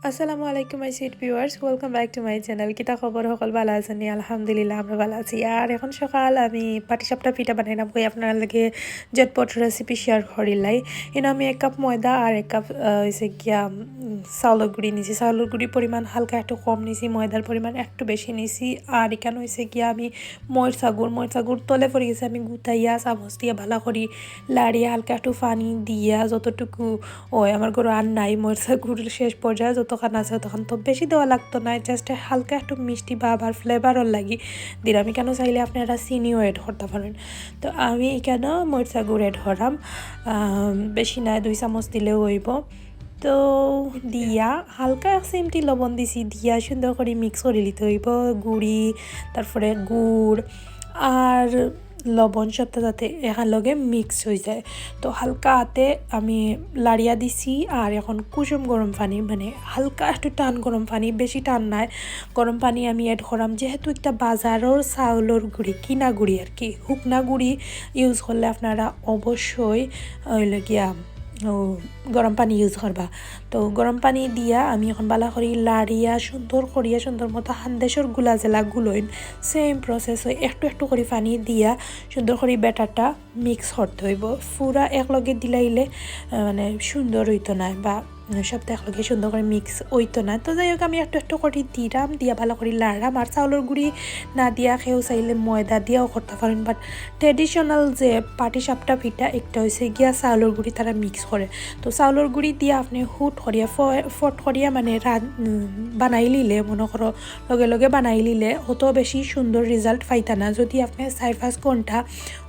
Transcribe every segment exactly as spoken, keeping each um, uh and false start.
আসসালামু আলাইকুম my sweet viewers, welcome back to my channel। কিতা খবর, হকল ভালা আছইন নি? আলহামদুলিল্লাহ, আমরা ভালা আছি। আর এখন সকাল, আমি পাটিসাপটা পিঠা বানাইলাম কই আপনারার লগে, ঝটপট recipe share করিলাই। ইনো আমি এক কাপ ময়দা আর এক কাপ, আহ, হইছে গিয়া, উম, চাউলর গুড়ি নিছি। চাউলর গুড়ির পরিমাণ হালকা একটু কম নিছি, ময়দার পরিমাণ একটু বেশি নিছি। আর ইখান হইছে গিয়া আমি মরিচা গুড়, মরিচা গুড় তলে পড়ি গেছে, আমি গুতাইয়া চামচ দিয়া ভালা করি লাড়িয়া হালকা একটু পানি দিয়া যতটুকু অয়, আমার ঘরো আর নাই মরিচা গুড় শেষ পর্যায়ে, যতখান আছে ততখান তো বেশি দেওয়া লাগতো না, just হালকা একটু মিষ্টি ভাব আর flavour-র লাগি দিলাম। ইখানো চাইলে আপনারা চিনিও add করতা পারইন। তো আমি ইখানো মরিচা গুড় add করাম, আম, বেশি নায়, দুই চামচ দিলেও অইবো। তো দিয়া হালকা এক চিমটি লবণ দিছি, দিয়া সুন্দর করি mix করি লিতে অইবো গুড়ি, তারপরে গুড় আর লবণ সবটা যাতে একার লগে mix অই যায়। তো হালকা আতে আমি লাড়িয়া দিছি। আর এখন কুসুম গরম পানি, মানে হালকা একটু টান গরম পানি, বেশি টান নায়, গরম পানি আমি add করাম। যেহেতু ইটা বাজারর চাউলর গুড়ি, কিনা গুড়ি আর কি, হুকনা গুড়ি use করলে আপনারা অবশ্যই অইলো গিয়া ও গরম পানি use করবা। তো গরম পানি দিয়া আমি এখন ভালা করি লাড়িয়া সুন্দর করিয়া সুন্দর মতো হান্দেশর গুলা যেলা গুলইন, same process অয়। একটু একটু করি পানি দিয়া সুন্দর করি batter-টা mix করতে অইবো। পুরা একলগে দিলাইলে, আহ, মানে সুন্দর অইতো নায় বা সবটা একলগে সুন্দর করি mix অইতো নায়। তো যাই হোক, আমি একটু একটু করি দিলাম, দিয়া ভালা করি লাড়াম। আর চাউলর গুড়ি না দিয়া কেউ চাইলে ময়দা দিয়াও করতা পারইন, but traditional যে পাটিসাপটা পিঠা, একটা হইছে গিয়া চাউলর গুড়ি তারা mix করে। তো চাউলর গুড়ি দিয়া আপনে হুট করিয়া ফ-, ফট করিয়া মানে রান-, উম, বানাই লিলে, মনে করো লগে লগে বানাই লিলে অত বেশি সুন্দর result পাইতা না। যদি আপনে চাইর পাঁচ ঘন্টা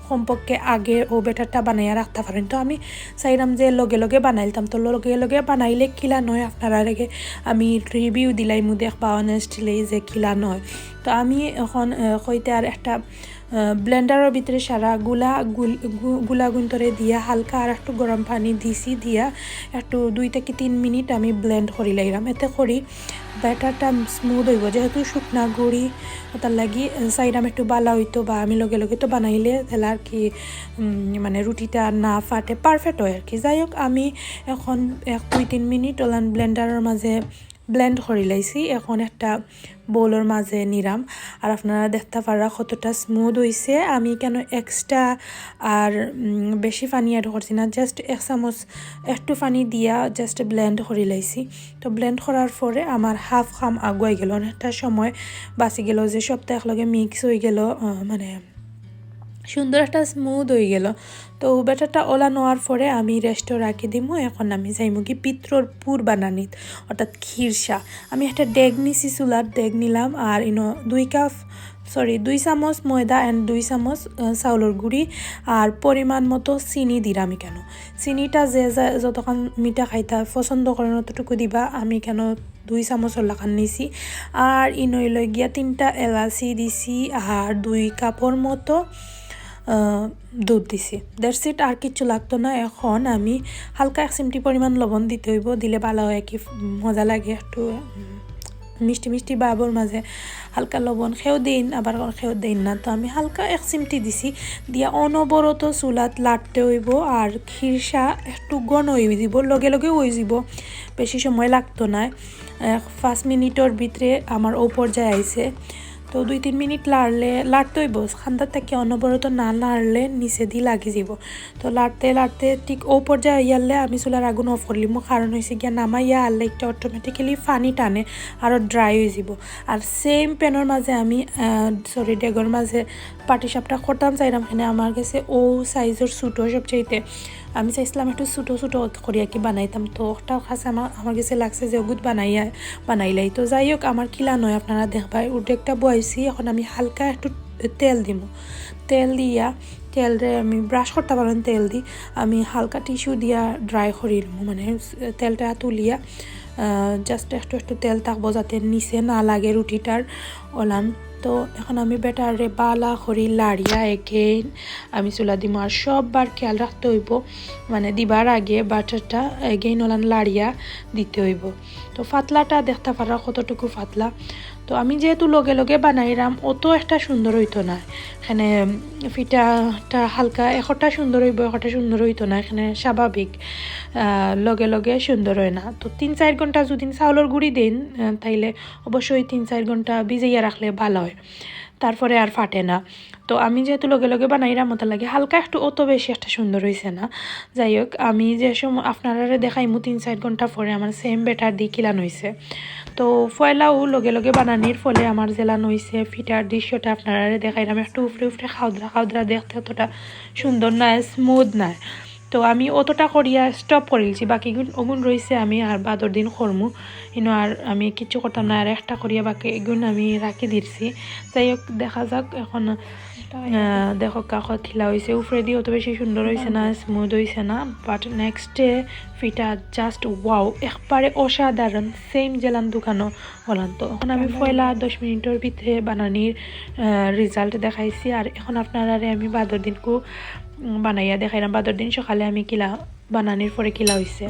কমপক্ষে আগে ও batter-টা বানাইয়া রাখতা পারইন। তো আমি চাইরাম যে লগে লগে বানাইলতাম, তো লগে লগে বানাইলে কিলা নয় আপনারার আগে আমি review দিলাইমু, দেখবা honestly যে কিলা নয়। তো আমি এখন, আহ, কইতে আর একটা, আহ, blender-র ভিতরে সারা গুলা গুল-, গু-, গুলা গুন্তরে দিয়া হালকা আর একটু গরম পানি দিছি, দিয়া একটু দুই থাকি তিন মিনিট আমি blend করি লাইরাম। এতে করি batter-টা smooth অইবো, যেহেতু শুকনা গুড়ি, ওটার লাগি, আহ, চাইরাম একটু ভালা অইতো বা আমি লগে লগে তো বানাইলে তাহলে আর কি, উম, মানে রুটিটা না ফাটে, perfect অয় আর কি। যাই হোক, আমি এখন এক দুই তিন মিনিট ওলান blender-র মাঝে blend করি লাইছি। এখন একটা bowl-র মাঝে নিরাম। আর আপনারা দেখতা পাররা কতটা smooth অইছে। আমি কেন extra আর, উম, বেশি পানি add করছি না, just এক চামচ একটু পানি দিয়া just blend করি লাইছি। তো blend করার পরে আমার half কাম আগুয়াই গেল, অনেকটা সময় বাঁচি গেল, যে সবটা একলগে mix অই গেল, আহ, মানে সুন্দর একটা smooth অই গেল। তো batter-টা ওলান অওয়ার পরে আমি rest-ও রাখি দিমু। এখন আমি যাইমু কি পিত্রর পুর বানানিত, অর্থাৎ খিরসা। আমি একটা ডেগ নিছি, চুলার ডেগ নিলাম, আর ইনো দুই কাপ, sorry, দুই চামচ ময়দা and দুই চামচ, আহ, চাউলর গুড়ি আর পরিমাণ মতো চিনি দিলাম কেন। চিনিটা যে যা-, যতখান মিঠা খাইতা পছন্দ করেন অতটুকু দিবা। আমি কেন দুই চামচর লাখান নিছি। আর ইনো অইলো গিয়া তিনটা এলাচি দিছি আর দুই কাপর মতো, আহ, দুধ দিছি। That's it, আর কিচ্ছু লাগতো না। এখন আমি হালকা এক চিমটি পরিমাণ লবণ দিতে অইবো, দিলে ভালা অয় কি, মজা লাগে একটু, উম, মিষ্টি মিষ্টি ভাবর মাঝে হালকা লবণ কেউ দেইন, আবার কেউ দেইন না। তো আমি হালকা এক চিমটি দিছি, দিয়া অনবরত চুলাত লাড়তে অইবো। আর খিরসা একটু ঘন অই যিবো, লগে লগে অই যিবো, বেশি সময় লাগতো নায়। আহ, পাঁচ মিনিটর ভিতরে আমার ও পর্যায়ে আইছে। তো দুই তিন মিনিট লাড়লে, লাড়তে অইবো, কান্দাত থাকি অনবরত না লাড়লে নিচেদি লাগি যিবো। তো লাড়তে লাড়তে ঠিক ও পর্যায়ে আইয়ারলে আমি চুলার আগুন off করিলিমু, কারণ হইছে গিয়া নামাইয়া আরলে একটা automatically পানি টানে, আরো dry অই যিবো। আর same pan-র মাঝে আমি, আহ, sorry, ডেগর মাঝে পাটিসাপটা করতাম চাইরাম, কেনে আমার গেছে ও size-র ছোটো সবচাইতে। আমি চাইছিলাম একটু ছোটো ছোটো করি আর কি বানাইতাম, তো ওটার কাছে আমার, আমার গেছে লাগছে যে ওগুত বানাইয়া, বানাইলাই। তো যাই হোক, আমার কিলা নয় আপনারা দেখবায়, অর্ধেকটা বয়াইছি। এখন আমি হালকা একটু তেল দিমু, তেল দিয়া, তেলরে আমি brush করতা পারইন তেল দি, আমি হালকা tissue দিয়া dry করি নিমু, মানে তেলটা তুলিয়া, আহ, just একটু একটু তেল থাকবো যাতে নিচে না লাগে রুটিটার ওলান। তো এখন আমি batter-রে ভালা করি লাড়িয়া again আমি চুলা দিমু। আর সববার খেয়াল রাখতে অইবো, মানে দিবার আগে batter-টা again ওলান লাড়িয়া দিতে অইবো। তো পাতলাটা দেখতা পাররা কতটুকু পাতলা। তো আমি যেহেতু লগে লগে বানাইরাম, অত একটা সুন্দর অইতো না। এখানে ফিটাটা হালকা একটা সুন্দর অইবো, একটা সুন্দর অইতো না, এখানে স্বাভাবিক, আহ, লগে লগে সুন্দর অয় না। তো তিন চাইর ঘন্টা যদি চাউলর গুঁড়ি দেইন, আহ, তাইলে অবশ্যই তিন চাইর ঘন্টা ভিজাইয়া রাখলে ভালা অয়, তারপরে আর ফাটে না। তো আমি যেহেতু লগে লগে বানাইরাম, অতার লাগি হালকা একটু, অত বেশি একটা সুন্দর অইছে না। যাই হোক, আমি যে সময় আপনারারে দেখাইমু তিন চাইর ঘন্টা পরে আমার same batter দি কিলান অইছে। তো পয়লাও লগে লগে বানানির ফলে আমার যেলান অইছে, ফিটার দৃশ্যটা আপনারারে দেখাইরাম, একটু উপরে উপরে খাউদরা খাউদরা দেখতে অতটা সুন্দর নায়, smooth নায়। তো আমি অতটা করিয়া stop করিলছি, বাকি গুণ, অগুন রইছে আমি আর বাদর দিন করমু। ইনো আর আমি কিচ্ছু করতাম না, আর একটা করিয়া বাকি এগুন আমি রাখি দিছি। যাই হোক, দেখা যাক এখন, আহ, দেখো কাকো থিলা অইছে, উপরেদি অত বেশি সুন্দর অইছে না, smooth অইছে না, but next day ফিটা just wow, একবারে অসাধারণ, same যেলান দোকানো অলান। তো এখন আমি পয়লা দশ মিনিটর ভিতরে বানানির, আহ, result দেখাইছি, আর এখন আপনারারে আমি বাদর দিনকু, উম, বানাইয়া দেখাইরাম, বাদর দিন সকালে আমি কিলা বানানির পরে কিলা অইছে।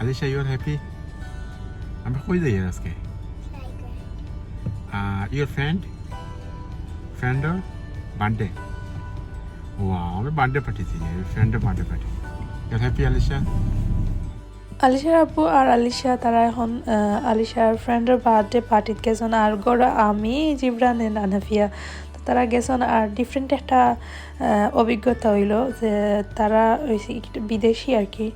Alisha, you are happy? আমরা কই যাই আজকে? Uh, your friend? Friend or birthday? Wow, আমরা birthday party তে যাই, friend এর birthday party। You're happy, Alisha? আলিশার আব্বু আর আলিশা তারা এখন, আহ, আলিশার friend এর birthday party ত গেছইন, আর ঘরো আমি, জিবরান and আনাফিয়া। তো তারা গেছইন, আর different একটা, আহ, অভিজ্ঞতা অইলো যে তারা অইছে একটু বিদেশি আর কি,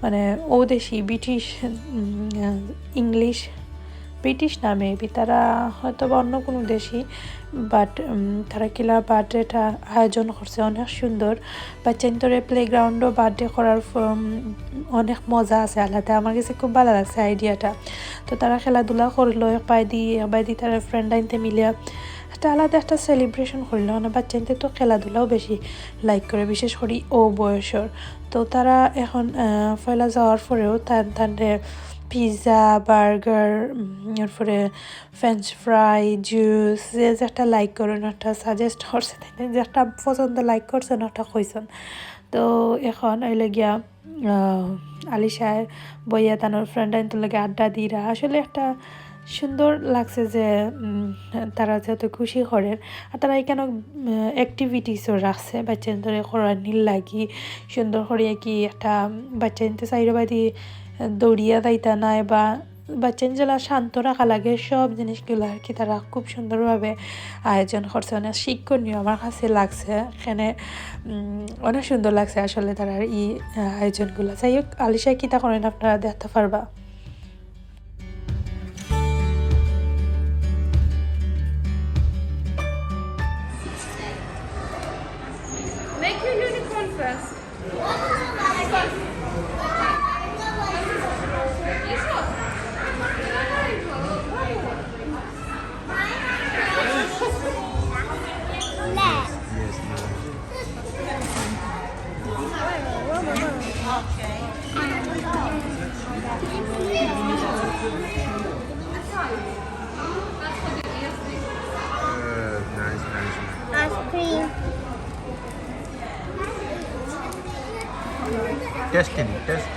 মানে, ঔদেশি, ব্রিটিশ, উম, আহ, ইংলিশ, ব্রিটিশ না maybe, তারা হয়তো বা অন্য কুনু দেশি, but, উম, তারা কিলা birthday টা আয়োজন করছে অনেক সুন্দর। বাচ্চাইন্তরে playground ও birthday করার ফ-, উম, অনেক মজা আছে আলাদা। আমার গেছে খুব ভালা লাগছে idea টা। তো তারা খেলাধুলা করলো, এক বায়দি, এক বায়দি তারা friend আইন্তে মিলিয়া একটা আলাদা একটা celebration করলো। মানে বাচ্চাইন্তে তো খেলাধুলাও বেশি like করে, বিশেষ করি অউ বয়সর। তো তারা এখন, আহ, পয়লা যাওয়ার পরেও তান, তানরে pizza, burger, উম, এরপরে French fry, juice, যে যেটা like করইন, ওটা suggest করছে, তাইন যেটা পছন্দ like করছইন, ওটা কইছইন। তো এখন অইলো গিয়া, আহ, আলিশায় বইয়া তানর friend আইন্তর লগে আড্ডা দিরা। আসলে একটা সুন্দর লাগছে যে, উম, তারা যেহেতু খুশি করের, আর তারা এখানো, উম, activities ও রাখছে, বাচ্চাইন্তরে করানির লাগি সুন্দর করিয়া কি একটা বাচ্চাইন্তে চাইরোবায়দি দৌড়িয়া যাইতা নায় বা বাচ্চাইন যেলা শান্ত রাখা লাগে, সব জিনিসগুলা আর কি তারা খুব সুন্দরভাবে আয়োজন করছে, অনেক শিক্ষণীয় আমার কাছে লাগছে। এখানে, উম, অনেক সুন্দর লাগছে আসলে তারার ই, আহ, আয়োজনগুলা। যাই হোক, আলিশা কিতা করইন আপনারা দেখতা পারবা। Make your unicorn first. Nice, nice, nice. Ice cream. Test it, test.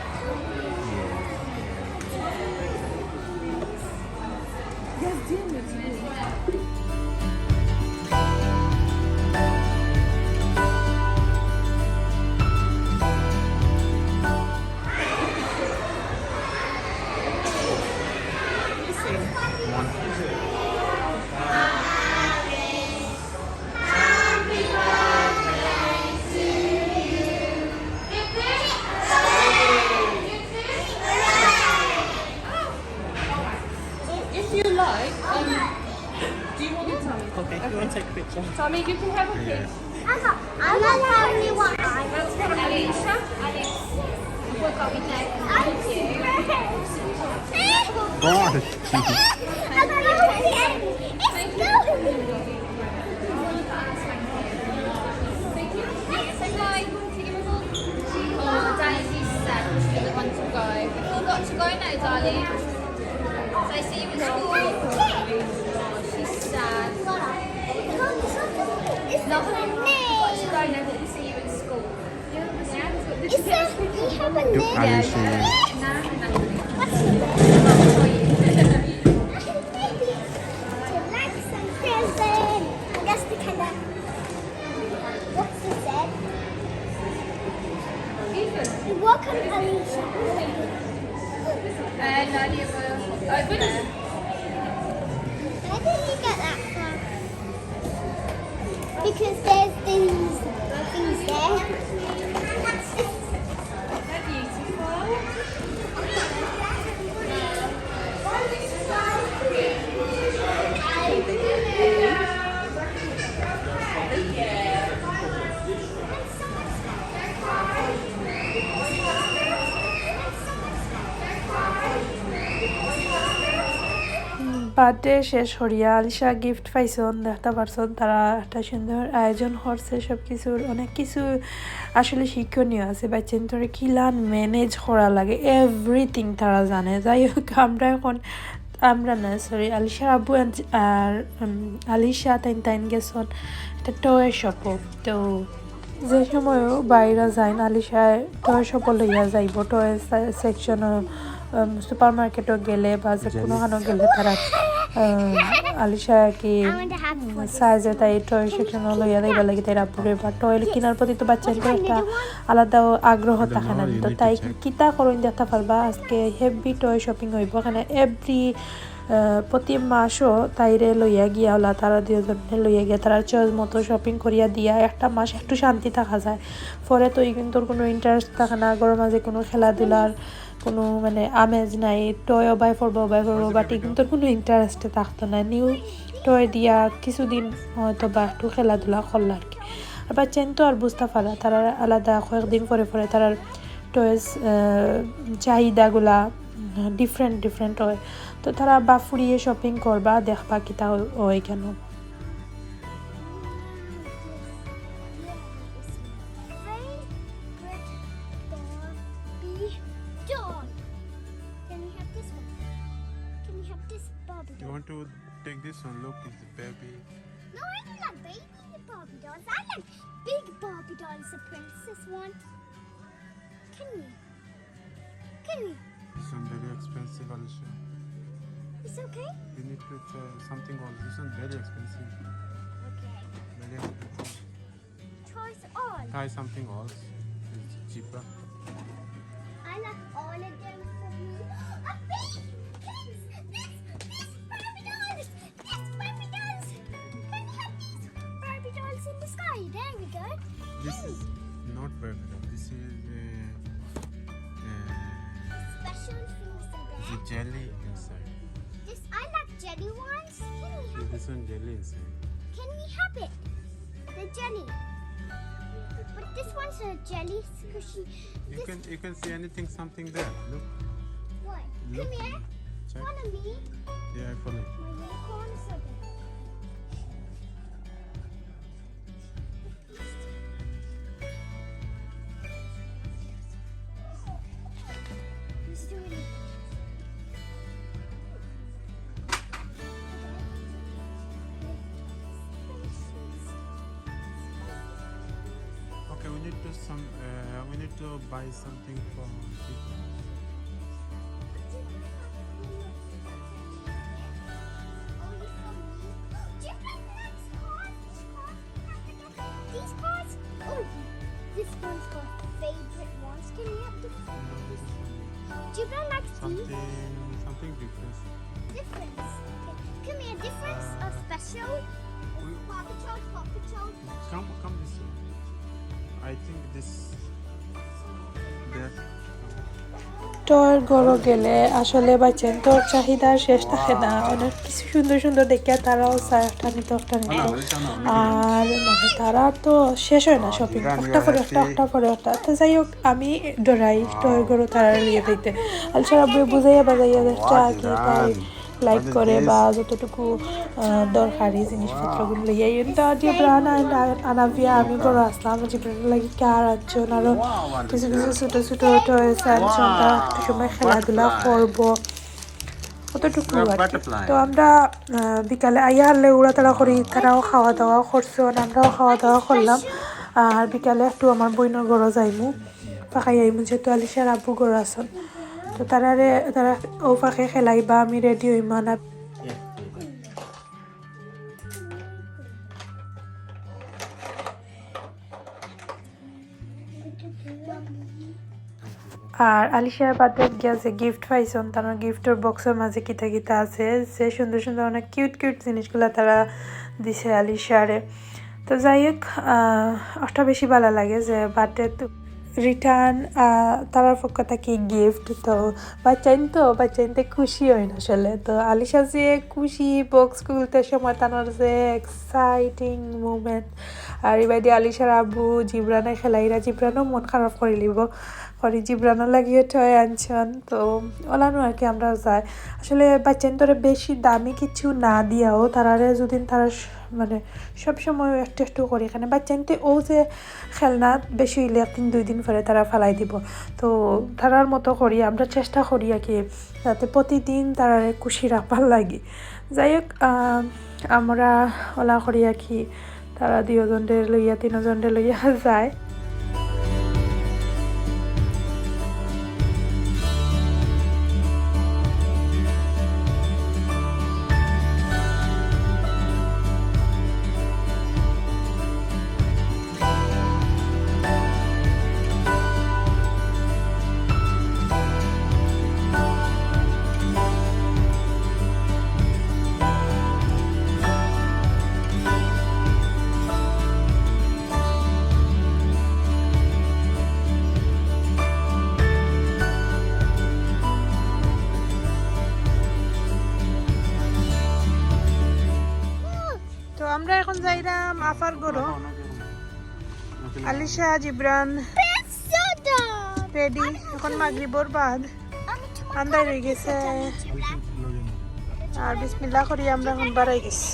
So if you like, um, do you want your tummy? Okay, if you want to take a picture. Tommy, you can have a pic. I'm not, I'm not having you want. That's for Alicia. Alex. God. Darling. So I see you at school. She's sad. It's not her name. What should I know that we see you at school? Yeah? It's a, you have a name. Alicia. What's your name? Maybe it's to like some present. That's the kind of What's it said? Welcome, Alicia. And Nadia will open it. Where did you get that from? Because there's these things there. They're beautiful. Birthday শেষ করিয়া আলিশা গিফট পাইছইন, দেখতা পারছইন তারা একটা সুন্দর আয়োজন করছে সব কিছুর, অনেক কিছু আসলে শিক্ষণীয় আছে। বাচ্চাইন্তরে কিলান ম্যানেজ করা লাগে, এভরিথিং তারা জানে। যাই হোক, আমরা এখন, আমরা না, সরি, আলিশার আব্বু and, আর, উম, আলিশা তাইন, তাইন গেছইন একটা টয় শপো। তো যে সময়ও বাইরে যাইন, আলিশায় টয় শপো লইয়া যাইবো, টয় সে-, সেকশনো, উম, সুপার মার্কেটো গেলে বা যে কোনো খানো গেলে তারা, উম, আলিশা আর কি, উম, সাইজে তাই টয় সেকশনো লইয়া যাইবার লাগি তাইর আব্বুরে। বা টয় কিনার প্রতি তো বাচ্চাইন্তর একটা আলাদা আগ্রহ থাকে না, তো তাই কিতা করইন দেখতা পারবা। আজকে হেভি টয় শপিং অইবো, এখানে এভরি আহ, প্রতি মাসও তাইরে লইয়া গিয়া ওলা, তারা দুইজনে লইয়া গিয়া তারা চয়েস মতো শপিং করিয়া দিয়া একটা মাস একটু শান্তি থাকা যায়। পরে তো ইগুইন্তর কোনো ইন্টারেস্ট থাকে না, ঘরর মাঝে কোনো খেলাধুলার কোনো মানে আমেজ নাই। টয় অবায় পড়বো, অবায় পড়বো, বাট ইগুইন্তর কোনো ইন্টারেস্টে থাকতো না। নিউ টয় দিয়া কিছুদিন হয়তো বা একটু খেলাধুলা করলা আর কি। আর বাচ্চাইন তো আর বুঝতা পারা, তারা আলাদা কয়েকদিন পরে পরে তারার টয়েস, আহ, চাহিদাগুলা ডিফারেন্ট ডিফারেন্ট হয়। তো তারা বা ফুরিয়ে শপিং করবা, দেখবা কিতা হয় কেন। Favorite Barbie doll. Can we have this one? Can we have this Barbie doll? You want to take this one? Look, it's the baby. No, I don't like baby Barbie dolls. I like big Barbie dolls, the princess one. Can we? Can we? This one very expensive, Alicia. It's okay? You need to try something else. This one very expensive. Okay. Very expensive. Try it on. Try something else. It's cheaper. I like all of them for me. A big, big, this, this Barbie dolls. Yes, Barbie dolls! Can we have these Barbie dolls in the sky? There we go. This is not Barbie doll. This is, uh, uh, special things in there. The jelly inside. This, I like jelly ones. Can we have this one jelly inside? Can we have it? The jelly. But this one's a jelly squishy. You can, you can see anything, something there. Look. What? Look. Come here. Check. Follow me. Yeah, I follow. My unicorn is over there. He's doing it. Okay, we need to some. Uh, we need to buy something for people. These cards? Oh, this one's my favorite ones. Can we have this? This one? Gibran likes these. Something, something different. Difference. Okay. Come here, difference or special? Paw Patrol, Paw Patrol. Come, come this way. I think this. There. টয়র ঘরো গেলে আসলে বাচ্চাইন্তর চাহিদা শেষ থাকে না। অনেক কিছু সুন্দর সুন্দর দেখিয়া তারাও চায় একটা নিতো, একটা নিতো। আর মানে তারা তো শেষ হয় না শপিং, একটা পরে একটা, একটা পরে একটা। তো যাই হোক, আমি ডরাই টয়র ঘরো তারা নিয়ে দিতে। আলিশার আব্বু বুঝাইয়া বাজাইয়া দেখতা কি তাই লাইক করে বা যতটুকু আহ, দরকারি জিনিসপত্রগুলো লইয়া ইউন। তো জিব্রান আর আনাবিয়া আমি ঘরো আছলাম, জিব্রানর লাগি কার আনছন, আরো কিছু কিছু ছোট ছোট টয়েস আনছন, তারা একটু সময় খেলাধুলা করবো, অতটুকু আর কি। তো আমরা আহ, বিকালে আইয়া হারলে উড়াতাড়া করি, তারাও খাওয়া দাওয়া করছন, আমরাও খাওয়া দাওয়া করলাম। আর বিকালে একটু আমার বইনর ঘরো যাইমু, ফাঁকাই আইমু, যেহেতু আলিশার আব্বু ঘরো আছন। তো তারারে, তারা ও ফাঁকে খেলাইবা, আমি রেডি হইমু না। আর আলিশার বার্থডে গিয়া যে গিফট পাইছন, তার গিফটর বক্সর মাঝে কিতা কিতা আছে, যে সুন্দর সুন্দর অনেক কিউট কিউট জিনিসগুলা তারা দিছে আলিশারে। তো যাই হোক, আহ, ওটা বেশি ভালো লাগে যে বার্থডে রিটার্ন তারার পক্ষ থাকি গিফট। তো বাচ্চাইন তো, বাচ্চাইন তো খুশি হইন আসলে। তো আলিশা যে খুশি, বক্স খুলতে সময় তানোর যে এক্সাইটিং মুমেন্ট, আর এবাদি আলিশার আব্বু জিব্রানে খেলাইরা, জিব্রানও মন খারাপ করিলিবো, করি জিব্রানর লাগিও টয় আনছন। তো ওলানো আর কি আমরা যাই। আসলে বাচ্চাইন তোরে বেশি দামি কিছু না দিয়াও তারারে যদি তারা স-, মানে সব সময় একটু একটু করি, এখানে বাচ্চাইন তো ও যে খেলনা বেশি হইলে একদিন দুই দিন পরে তারা ফালাই দিব। তো তারার মতো করি আমরা চেষ্টা করি আর কি, যাতে প্রতিদিন তারারে খুশি রাখার লাগি। যাই হোক, আহ, আমরা ওলা করি আর কি, তারা দুইজনরে লইয়া তিনজনরে লইয়া যায়। তো আমরা এখন যাইরাম আফার ঘরো। আলিশা, জিব্রান, পেডি, এখন মাগরিবর বাদ আন্দার হয়ে গেছে। আর বিসমিল্লাহ করি আমরা এখন বাড়াই গেছি।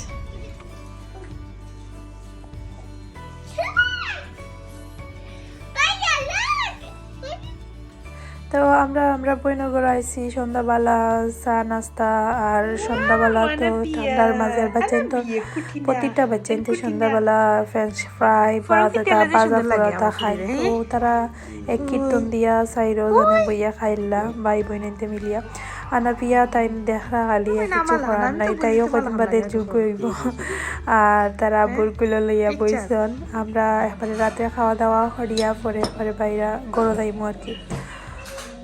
তো আমরা, আমরা বইনগর আইছি সন্ধ্যাবেলা চা নাস্তা আর সন্ধ্যাবেলা তো ঠান্ডার মাঝে বাচ্চাইন তো প্রতিটা বাচ্চাইন তো সন্ধ্যাবেলা ফ্রেঞ্চ ফ্রাই বা যেটা ভাজা পরোটা খায়। তো তারা এক কীর্তন দিয়া চাইরো জনে বইয়া খাইলা, ভাই বইনাইন্তে মিলিয়া। আনাবিয়া তাইন দেখরা খালি, আর কিছু করার নাই, তাইও কদিন বাদে যোগ হইব। আর তারা আব্বুর কুলো লইয়া বইছন। আমরা একবারে রাতে খাওয়া দাওয়া করিয়া পরে একবারে বাইরা ঘরো যাইমু আর কি।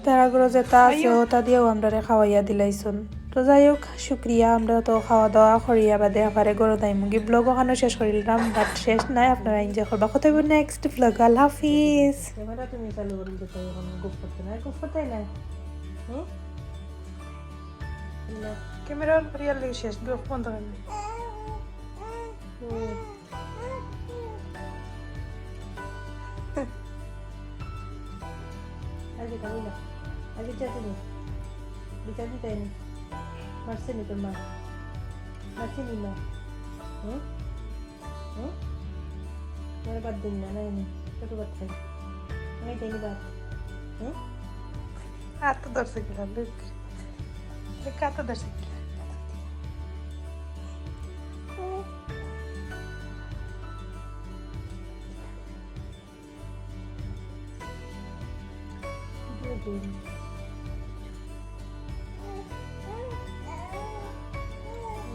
তারা ঘরো যেটা আছে ওটা দিয়েও আমরারে খাওয়াইয়া দিলাইছন। তো যাই হোক, শুক্রিয়া। আমরা তো খাওয়া দাওয়া করিয়া বাদে একবারে ঘরো যাইমু কি। ব্লগ ওখানো শেষ করিলাম, বাট শেষ নাই, আপনারা এনজয় করবা। কথা হইব নেক্সট ব্লগ। আল্লাহ হাফিজ। ক্যামেরা তুমি চালু করে দিতে, এখন গপ করতে না, গপ করতে না। হুম? ক্যামেরার রিয়েল শেষ, গপ বন্ধ করে। হুম। আগে খাবি না। আগে চা দিনি। বিচার দিতে নি। মারছে নি তোর মা? মারছে নি মা? হুম? হুম? তোর বাদ দিন না, নাই নি। ছোট বাদ খাই। আমি দেনি বাদ। হুম? আত ধরছে কিনা, লুক। লুক, আত ধরছে কিনা।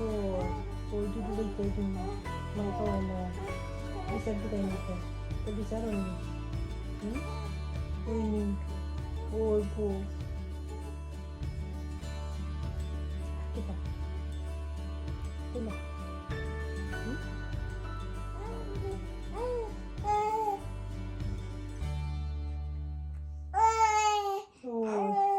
ও, ওই দুধ লইতে দিন না। মাই খাওয়াই না। বিচার দিতে নিতে। তো বিচার হয়নি। হুম? ওই নি। ওই গো।